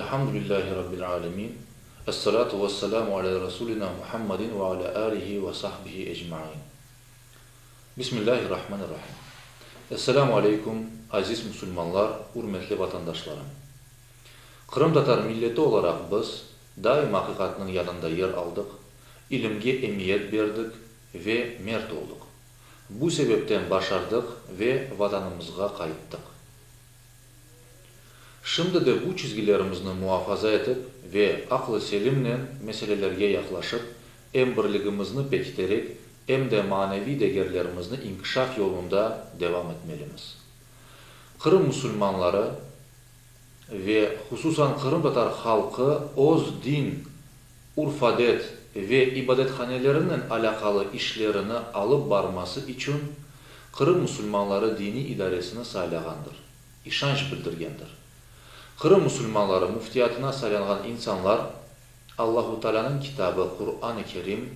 Elhamdülillahi Rabbil alemin. Es-salatu ves-selamu ala Rasulina Muhammedin ve ala alihi ve sahbihi ecmain. Bismillahirrahmanirrahim. Esselamu aleykum, aziz musulmanlar, ürmetli vatandaşlarım. Qırımtatar milleti olaraq biz daim aqiqatnıñ yanında yer aldıq, ilimge emiyet berdik ve mert oldıq. Bu sebepten başardıq ve Vatanımızğa qayttıq. Şimdi de bu çizgilerimizni muafaza etip ve aql-ı selimnen meselelerge yaqlaşıp, em birligimizni pekiterek, em de maneviy degerlerimizni inkişaf yolunda devam etmelimiz. Qırım musulmanları ve hususan qırımtatar halqı öz din, urf-adet ve ibadethanelerinen alâqalı işlerini alıp barması içün Qırım musulmanları diniy idaresini saylağandır, işanç bildirgendir. Qırım musulmanları müftiyatına saylanğan insanlar Allahu Taalânıñ kitabı Quran-ı Kerim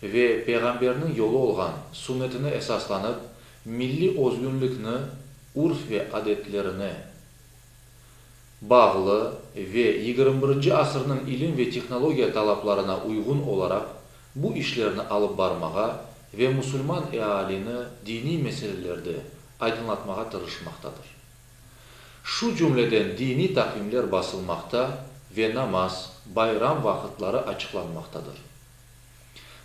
ve Peyğamberniñ yolu olğan Sunnetine esaslanıp milliy özgünlikni, urf ve adetlerine bağlı ve yigirmi birinci asırnıñ ilim ve tehnologiya talaplarına uyğun olaraq bu işlerni alıp barmağa ve musulman ealini diniy meselelerde aydınlatmağa tırışmaqtadır. Şu cümleden diniy taqvimler basılmaqta ve namaz, bayram vaqıtları açıqlanmaqtadır.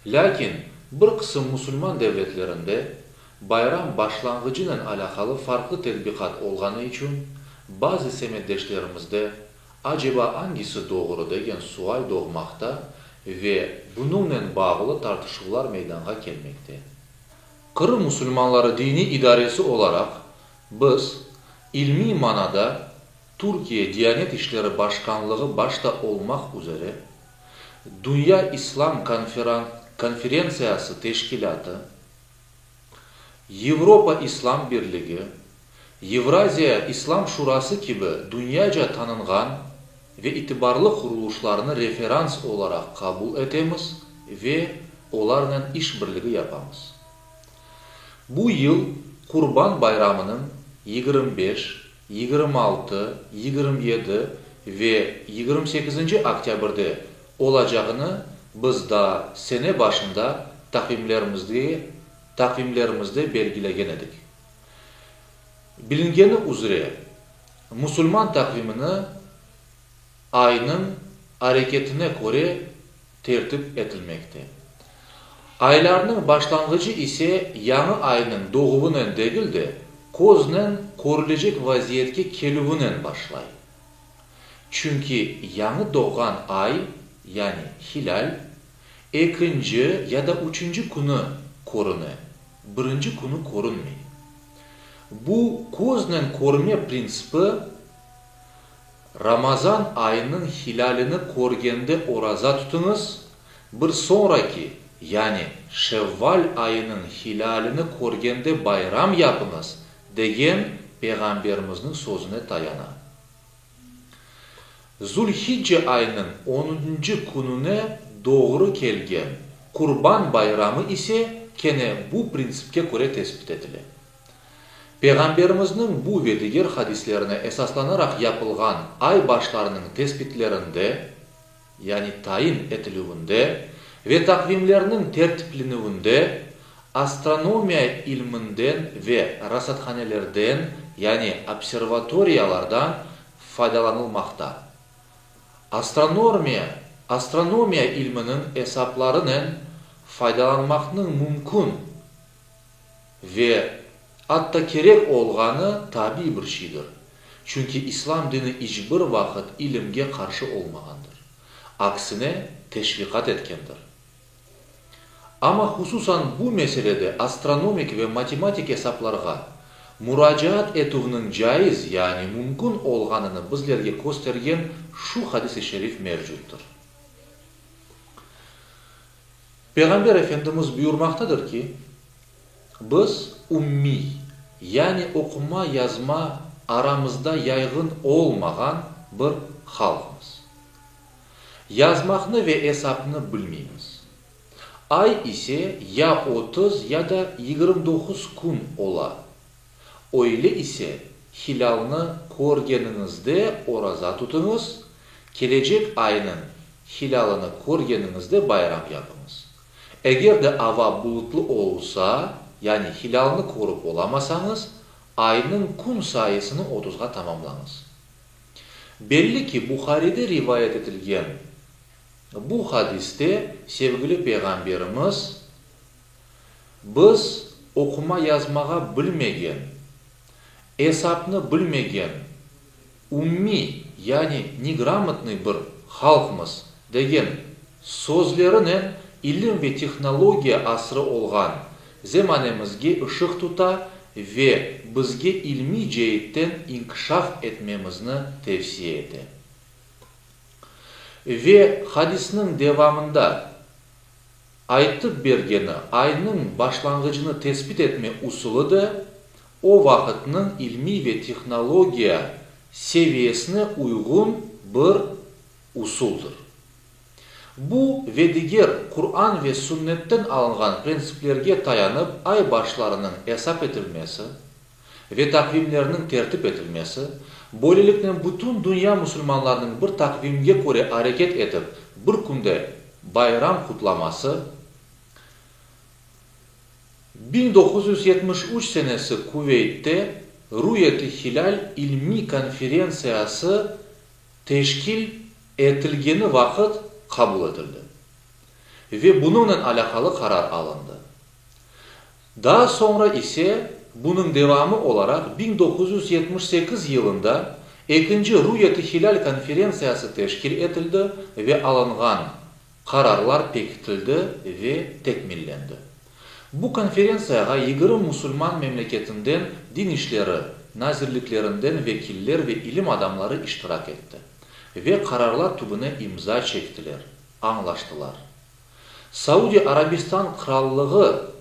Lâkin bir qısım musulman devletlerinde bayram başlanğıcınen alâqalı farqlı tedbiqat olğanı içün bazı semetdeşlerimizde aceba angisi doğru degen sual doğmaqta ve bunıñnen bağlı tartışuvlar meydanğa kelmekte. Qırım musulmanları diniy idaresi olaraq biz ilmiy manada Türkiye Diyanet işleri başqanlığı başta olmaq üzere Dünya İslam konferentsiyası teşkilâtı, Yevropa İslam Birligi, Yevraziya İslam Şurası kibi dünyaca tanınğan ve itibarlı qurulışlarnı referans olaraq qabul etemiz ve olarnen işbirligi yapamız. Bu yıl Qurban bayramınıñ 25, 26, 27 ve yigirmi sekizinci oktâbrde olacağını biz daa sene başında taqvimlerimizde taqvimlerimizde belgilegen edik. Bilingeni üzre, musulman taqvimini aynıñ areketine köre tertip etilmekte. Aylarnıñ başlanğıcı ise yañı aynıñ doğuvınen degil de, köznen körülecek vaziyetke kelüvinen başlay. Çünki yañı doğğan ay, yani hilâl, ekinci ya da üçünci künü körüne, birinci künü körünmey. Bu köznen körme printsipi Ramazan ayınıñ hilâlini körgende oraza tutıñız, bir soñraki, yani şevval ayınıñ hilâlini körgende bayram yapıñız, degen Peyğamberimizniñ sözüne tayana. Zülhicce ayınıñ onuncı kününe doğru kelgen Qurban bayramı ise kene bu printsipke köre tesbit etile. Peyğamberimizniñ bu ve diger hadislerine esaslanaraq yapılğan ay başlarınıñ tespitlerinde, yani tayin etilüvinde ve taqvimlerniñ tertiplenüvinde astronomiya ilminden ve rasathanelerden, yani observatoriyalardan faydalanılmaqta. Astronormiya, astronomiya ilminiñ esaplarınen faydalanmaqnıñ mümkün Ve atta kerek olğanı tabiy bir şeydir, çünki İslam dini iç bir vaqıt ilimge qarşı olmağandır, aksine teşviqat etkendir. Amma hususan bu meselede astronomik ve matematik esaplarğa muracaat etüvniñ caiz, yani mümkün olğanını bizlerge köstergen şu hadis-i şerif mevcuttır. Peyğamber Efendimiz buyurmaqtadır ki, Biz ümmiy, yani oquma-yazma aramızda yayğın olmağan bir halqmız. Yazmaqnı ve esapnı bilmeymiz. Ay ise ya 30, ya da 29 kün ola. Öyle ise. hilâlnı körgeniñizde oraza tutıñız, kelecek aynıñ hilâlını körgeniñizde bayram yapıñız. Eger de ava bulutlı olsa, yani hilâlnı körip olamasañız, aynıñ kün sayısını otuzğa tamamlañız. Belli ki, Buharide rivayet etilgen bu hadiste sevgili Peyğamberimiz, Biz oquma-yazmağa bilmegen, esapnı bilmegen, ummiy, yani negramotnıy bir halqmız degen sözlerinen ilim ve tehnologiya asrı olğan zemanemizge ışıq tuta ve bizge ilmiy ceetten inkişaf etmemizni tevsiye ete. Ve hadisniñ devamında aytıp bergeni aynıñ başlanğıcını tesbit etme usulı da o vaqıtnıñ ilmiy ve tehnologiya seviyesine uyğun bir usuldır. Bu ve diger Quran ve Sünnetten alınğan printsiplerge tayanıp ay başlarınıñ esap etilmesi ve taqvimlerniñ tertip etilmesi, böyleliknen bütün dünya musulmanlarınıñ bir taqvimge köre areket etip bir künde bayram qutlaması, 1973 senesi Kuveytte Ruyet-i Hilâl ilmiy konferentsiyası teşkil etilgeni vaqıt qabul etildi ve bunıñnen alâqalı qarar alındı. Daa soñra ise, bunıñ devamı olaraq 1978 yılında ekinci Ruyet-i Hilâl konferentsiyası teşkil etildi ve alınğan qararlar pekitildi ve tekmillendi. Bu konferentsiyağa 20 musulman memleketinden din işleri nazirliklerinden vekiller ve ilim adamları iştirak etti ve qararlar tübüne imza çektiler, añlaştılar. Saudiy Arabistan Qırallığı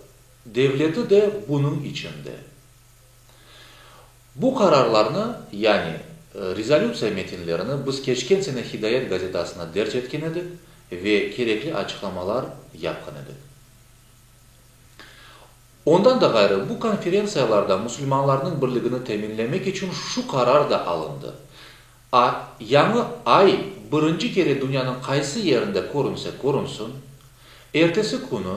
devleti de bunıñ içinde. Bu qararlarnı, yani rezolütsiya metinlerini biz keçken sene Hidayet gazetasına derc etken edik ve kerekli açıqlamalar yapqan edik. Ondan da ğayrı, bu konferentsiyalarda musulmanlarnıñ birligini teminlemek içün şu qarar da alındı, A yañı ay birinci kere dünyanıñ qaysı yerinde körünse körünsün, ertesi künü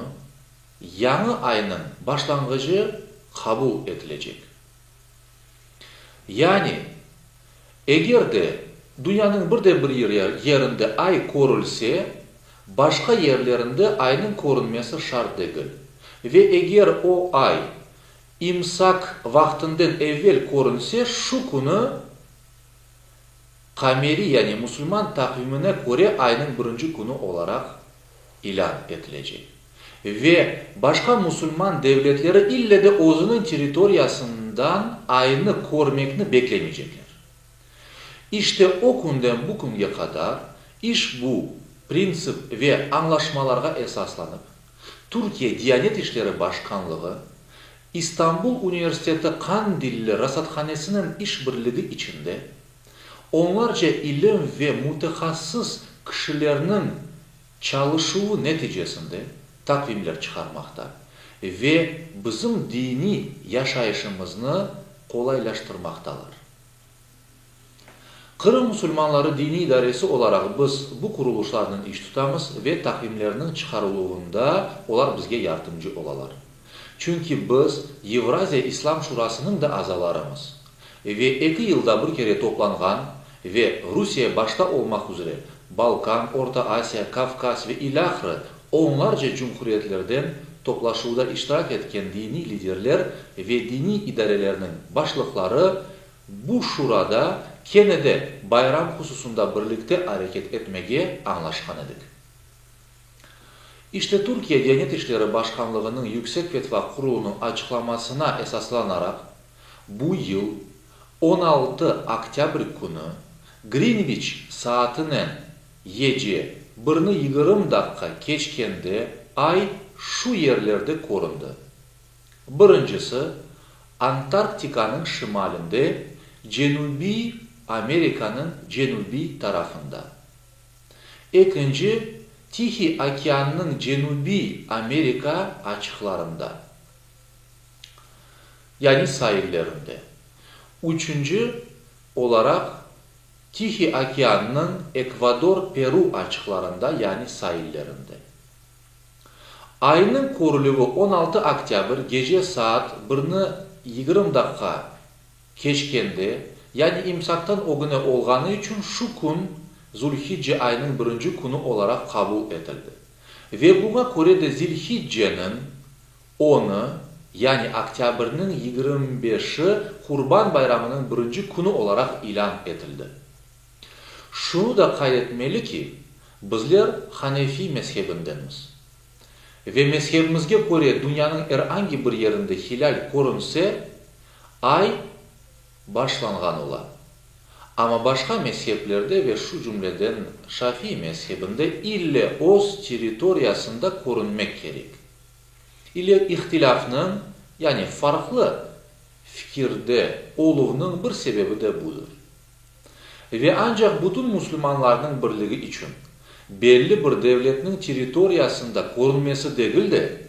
yañı aynıñ başlanğıcı qabul etilecek. Yani, eger de dünyanıñ bir de bir yerinde ay körülse, başqa yerlerinde aynıñ körünmesi şart degil. Ve eger o ay imsak vaqtından evel körünse, şu künü qameriy, yani musulman taqvimine köre aynıñ birinci künü olaraq ilân etilecek. Ve başqa musulman devletleri ille de özüniñ territoriyasından aynı körmekni beklemeycekler. İşte o künden bu künge qadar işbu printsip ve añlaşmalarğa esaslanıp, Türkiye Diyanet işleri başqanlığı, İstanbul universiteti Qandilli rasathanesiniñ işbirligi içinde onlarca ilim ve mütehassıs kişilerniñ çalışuvı neticesinde taqvimler çıqarmaqta ve bizim diniy yaşayışımıznı qolaylaştırmaqtalar. Qırım musulmanları diniy idaresi olaraq biz bu qurulışlarnen iş tutamız ve taqvimlerniñ çıqarıluvında olar bizge yardımcı olalar. Çünki biz Yevraziya İslam Şurasınıñ da azalarımız ve eki yılda bir kere toplanğan ve Rusiye başta olmaq üzre Balkan, Orta Asiya, Kavkaz ve ilâhre onlarca cumhuriyetlerden toplaşuvda iştirak etken diniy liderler ve diniy idarelerniñ başlıqları bu Şurada kene de bayram hususında birlikte areket etmege añlaşqan edik. İşte Türkiye Diyanet işleri başqanlığınıñ Yüksek Fetva Qurulunıñ açıqlamasına esaslanaraq, bu yıl 16 oktâbr künü Grinviç saatinen gece birni 20 daqqa keçkende ay şu yerlerde köründi. Birincisi, Antarktikanıñ şimalinde, Cenübiy Amerikanıñ cenübiy tarafında. Ekinci, Tihiy okeannıñ Cenübiy Amerika açıqlarında, yani saillerinde. Üçünci olaraq Tihiy okeannıñ Ekvador-Peru açıqlarında, yani saillerinde. Aynıñ körülüvi 16 oktâbr gece saat birni 20 daqqa keçkende, yani imsaktan ögüne olğanı içün şu kün Zulhicce aynıñ birinci künü olaraq qabul etildi. Ve buña köre de Zilhicceniñ onı, yani oktâbrniñ 25-i Qurban bayramınıñ birinci künü olaraq ilân etildi. Şunı da qayd etmeli ki, bizler hanefiy mezhebindenmiz. Ve mezhebimizge köre dünyanıñ er angi bir yerinde hilâl körünse, ay başlanğan ola. Amma başqa mezheplerde ve şu cümleden şafiy mezhebinde ille öz territoriyasında körünmek kerek. İle ihtilâfnıñ, yani farqlı fikirde oluvnıñ bir sebebi de budır. Ve ancaq bütün musulmanlarnıñ birligi içün, belli bir devletniñ territoriyasında körünmesi degil de,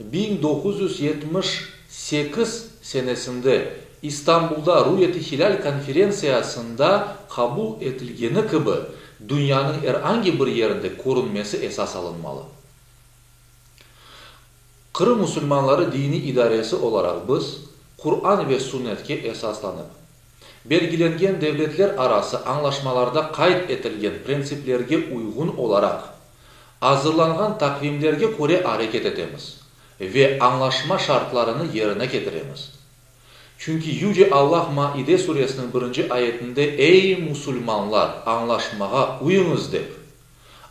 1978 senesinde İstanbulda Ruyet-i Hilâl konferentsiyasında qabul etilgeni kibi, dünyanıñ er angi bir yerinde körünmesi esas alınmalı. Qırım musulmanları diniy idaresi olaraq biz, Quran ve Sunnetke esaslanıp, belgilengen devletler arası añlaşmalarda qayd etilgen prentsiplerge uyğun olaraq azırlanğan taqvimlerge köre areket etemiz ve añlaşma şartlarını yerine ketiremiz. Çünki Yüce Allah Maide suresiniñ birinci ayetinde Ey, musulmanlar, añlaşmağa uyıñız dep,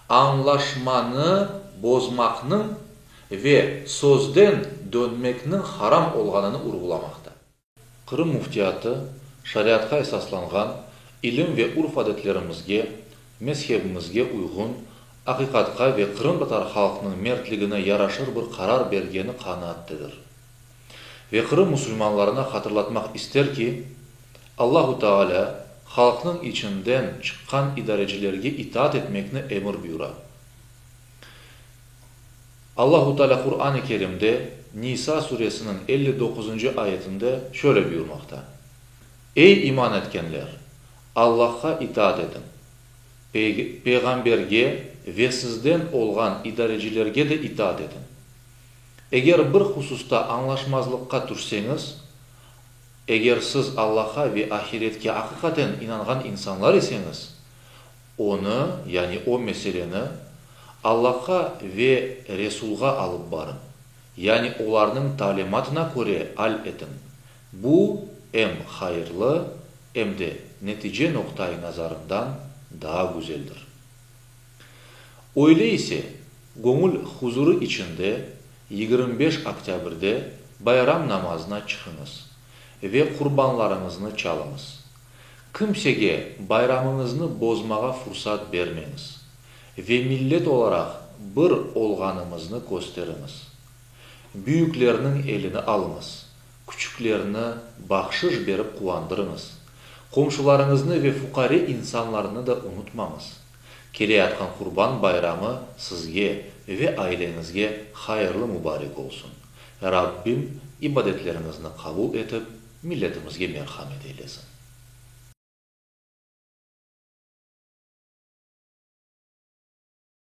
añlaşmanı bozmaqnıñ ve sözden dönmekniñ haram olğanını urğulamaqta. Qırım Müftiyatı şariatqa esaslanğan ilim ve urf-adetlerimizge, mezhebimizge uyğun, aqiqatqa ve qırımtatar halqınıñ mertligine yaraşır bir qarar bergeni qanaattedir. Ve Qırım musulmanlarına hatırlatmaq ister ki, Allahu Teala halqnıñ içinden çıqqan idarecilerge itaat etmekni emir buyura. Allahu Teala Quran-ı Kerimde Nisa suresiniñ 59-ncı ayetinde şöyle buyurmaqta, Ey iman etkenler! Allahqa itaat etiñ, Peyğamberge ve sizden olğan idarecilerge de itaat etiñ. Eger bir hususta añlaşmazlıqqa tüşseñiz, eger siz Allahqa ve ahiretke aqiqaten inanğan insanlar iseñiz, onı, yani o meseleni, Allahqa ve Resulğa alıp barıñ, yani olarnıñ talimatına köre al etiñ. Bu em hayırlı, em de netice noqtai nazarından daa güzeldir. Öyle ise, göñül huzurı içinde 25 oktâbrde bayram namazına çıqıñız ve qurbanlarıñıznı çalıñız. Kimsege bayramıñıznı bozmağa fursat bermeñiz ve millet olaraq bir olğanımıznı kösteriñiz. Büyüklerniñ elini alıñız, küçüklerni bahşış berip quvandırıñız. Qomşularıñıznı ve fuqare insanlarnı da unutmañız. Keleyatqan Qurban bayramı sizge ve aileñizge hayırlı mubarek olsun. Rabbim ibadetleriñizni qabul etip, milletimizge merhamet eylesin.